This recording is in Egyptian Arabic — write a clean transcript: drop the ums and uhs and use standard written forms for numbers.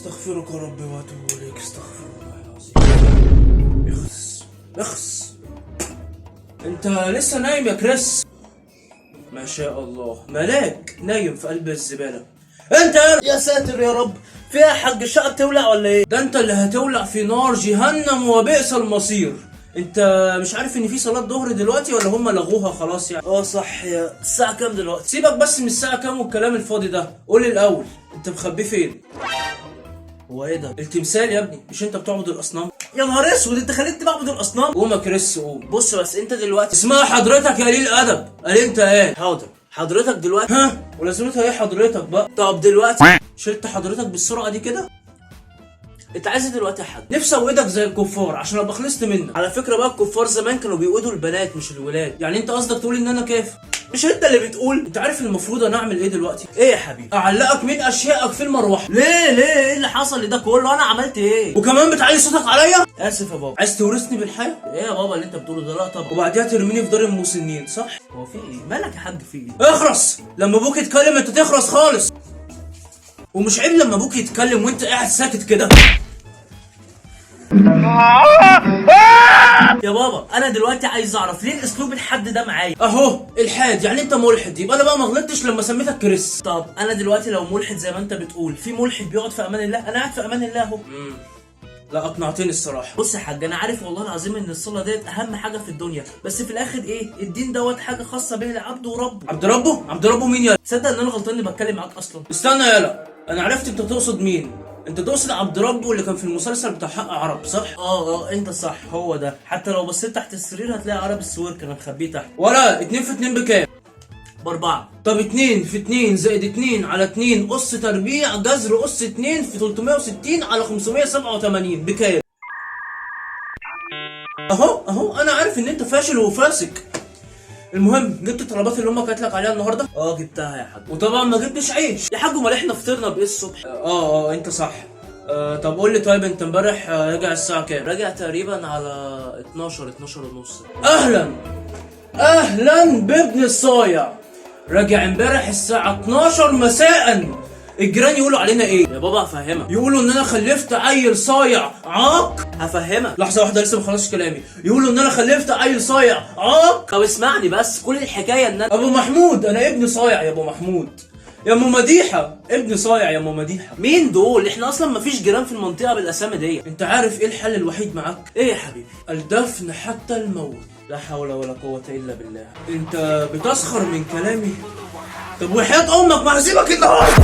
استغفرك ربي واتوب اليك، استغفر الله العظيم. اخس اخس، انت لسه نايم يا كريس؟ ما شاء الله، ملاك نايم في قلب الزبالة. انت يا ساتر يا رب، فيها حق الشقة بتولع ولا ايه؟ ده انت اللي هتولع في نار جهنم وبئس المصير. انت مش عارف ان في صلاة ظهر دلوقتي ولا هم لغوها خلاص يعني؟ اه صح، يا الساعة كام دلوقتي؟ سيبك بس من الساعة كام والكلام الفاضي ده، قول لي الاول انت مخبيه فين؟ هو ايه ده؟ التمثال يا ابني، مش انت بتعبد الاصنام؟ يا نهار اسود، انت خليتني بعبد الاصنام. قوم يا كريس قوم. بص بس انت دلوقتي اسمها حضرتك يا قليل الادب. قال انت ايه؟ حاضر حضرتك دلوقتي. ها ولازمتها ايه حضرتك بقى؟ طب دلوقتي شلت حضرتك بالسرعة دي كده؟ انت عايز ايه دلوقتي يا حاج؟ نفسي اوقدك زي الكفار عشان ابقى خلصت منك. على فكرة بقى الكفار زمان كانوا بيقودوا البنات مش الولاد. يعني انت قصدك تقول ان انا كافر؟ مش انت اللي بتقول؟ انت عارف المفروض انا اعمل ايه دلوقتي؟ ايه يا حبيبي؟ اعلقك من اشيائك في المروحة. ليه ليه؟ ايه اللي حصل لده كله؟ انا عملت ايه؟ وكمان بتعلي صوتك عليا؟ اسف يا بابا. عايز تورثني بالحياة؟ ايه يا بابا اللي انت بتقوله ده؟ لا طبعا. وبعديها ترميني في دار المسنين صح؟ هو في ايه؟ مالك يا حاج في ايه؟ اخرس. لما ابوك يتكلم انت تخرس خالص. ومش عيب لما ابوك يتكلم وانت قاعد ساكت كده؟ يا بابا انا دلوقتي عايز اعرف ليه الاسلوب الحاد ده معايا؟ اهو الحاد، يعني انت ملحد، يبقى انا بقى ما غلطتش لما سميتك كريس. طب انا دلوقتي لو ملحد زي ما انت بتقول، في ملحد بيقعد في امان الله؟ انا قاعد في امان الله اهو. لا اقنعتني الصراحة. بص يا حاج، انا عارف والله العظيم ان الصلاة ديت اهم حاجة في الدنيا، بس في الاخر ايه الدين دوت حاجة خاصة بين العبد وربه. عبد ربه؟ عبد ربه مين يا؟ تصدق ان انا غلطان اني بتكلم معاك اصلا؟ استنى يالا، انا عرفت انت تقصد مين. انت تقصد عبد ربه اللي كان في المسلسل بتاع حق عرب صح؟ اه انت صح، هو ده. حتى لو بصيت تحت السرير هتلاقي عرب السوير كان مخبيه تحت. ولا 2 في 2 بكام؟ ب4. طب 2 في 2 زائد 2 على 2 أس تربيع جذر أس 2 في 360 على 587 بكام؟ اهو اهو، انا عارف ان انت فاشل وفاسق. المهم جبت الطلبات اللي امك قالت لك عليها النهارده؟ اه جبتها يا حاج. وطبعا ما جبتش عيش يا حاج، امال احنا فطرنا بايه الصبح؟ اه انت صح. طب قول لي، طيب انت امبارح راجع الساعة كام؟ راجع تقريبا على 12 12 ونص. اهلا اهلا بابن الصايع، راجع امبارح الساعة 12 مساء. الجيران يقولوا علينا ايه؟ يا بابا هفهمك. يقولوا ان انا خلفت عيل صايع عاق. هفهمك لحظة واحدة لسه ما خلصتش كلامي. يقولوا ان انا خلفت عيل صايع عاق. طب اسمعني بس، كل الحكاية ان انا ابو محمود، انا ابني صايع يا ابو محمود. يا ام مديحه، ابني صايع يا ام مديحه. مين دول؟ احنا اصلا ما فيش جيران في المنطقة بالاسامي دي. انت عارف ايه الحل الوحيد معاك؟ ايه يا حبيبي؟ الدفن حتى الموت. لا حول ولا قوة الا بالله. انت بتسخر من كلامي؟ طب وحياة امك ما هسيبك النهارده.